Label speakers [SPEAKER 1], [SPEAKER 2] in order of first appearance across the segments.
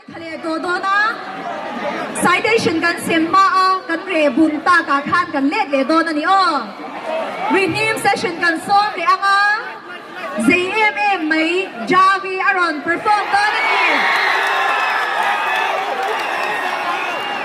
[SPEAKER 1] Thla leh tawh dawn a, citation kan sem hma a, kan reh bun takah khan kan let leh dawn a ni aw. Rihnim session kan sawm leh ang a, zei em em mai Javi a rawn perform dawn a ni.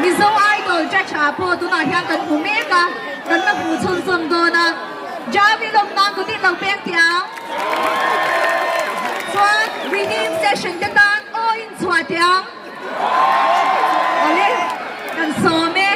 [SPEAKER 1] Mizo Idol judge ah pawh tunah hian kan hmu mek a, kan la hmuh chhunzawm dawn a, Javi lawm nan kut in lo peng teh ang. Chuan Rihnim session te tan aw in Chhuah teh ang. Awle, kan sawm e.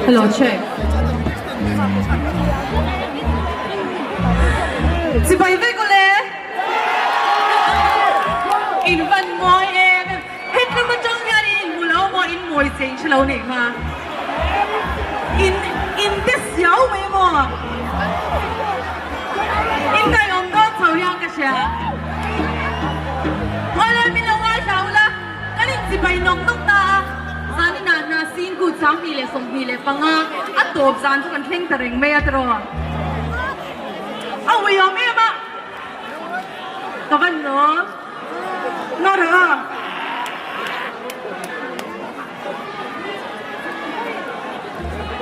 [SPEAKER 2] Hello check. Chibai vek ule. In van mawi em em. Hetlam atang hian in inhmu lo maw in mawi che in hre lo nih kha. In in te siau mai maw. In ngaihawm dawn chho hian ka hria. Awle min lo ngaithla ula, kan inchibai nawk nawk ta a, zaninah hna singku 2025 a tawp zan chu kan thleng ta reng mai a tiraw. A uiawm em a, ka van lawm. Nga rawh a.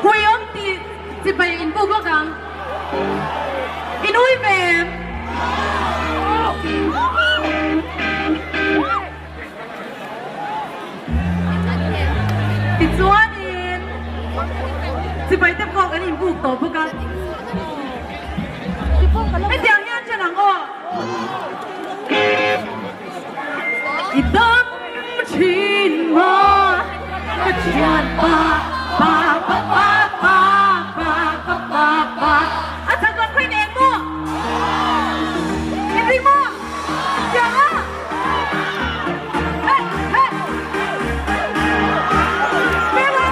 [SPEAKER 2] Uiawm tih chibai in buk lawk ang. In ui ve em? Tichuanin chibai te pawh kan inbuk tawh bawk a. Hetiang hian ṭhen ang aw. I dam thin maw ka thian pa pa pa pa pa pa pa pa pa A chak lam khawi nen maw? In ring maw? Tiang a! Hey! Hey! Hmel a!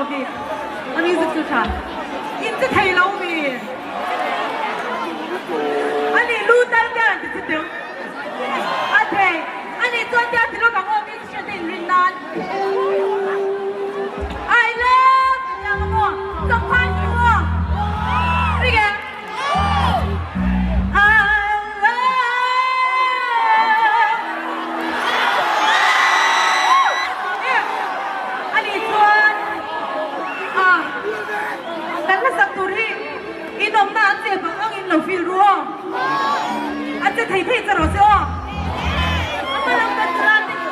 [SPEAKER 2] aw khi a music chu tha in che thei lo mi ani lu tal te an ti che teu a thei ani chuan te a ti lawk ang aw musician te in rin nan I love ti ang aw chawngphai chu aw ri ke. Ani chuan kan hmasak tur hi in awmna an che vang angin lo feel ru aw. A che thei thei che rawh se aw. A hma lam kan chu ran te chu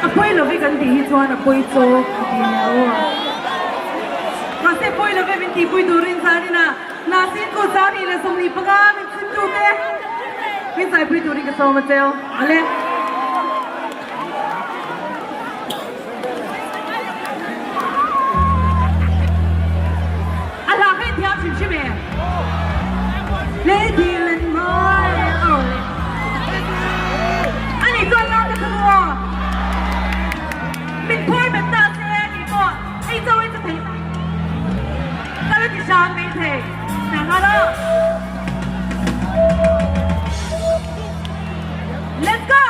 [SPEAKER 2] A pawi lo ve kan tih hi chuan a pawi chawk a ti nia aw. Mahse pawi lo ve min tihpui turin zanin a Nasin ku zani leh 25 min chhimtu te min zaipui turin ka sawm a cheu. Awle. A hla kha in thiam hrim hrim e. Lady and my awle. Ani chuan lam ka thu aw. Min phawi bet ta se ni pawh ei cho ei chu thei. Ka la ti hram mai thei. Nang a lo. Let's go!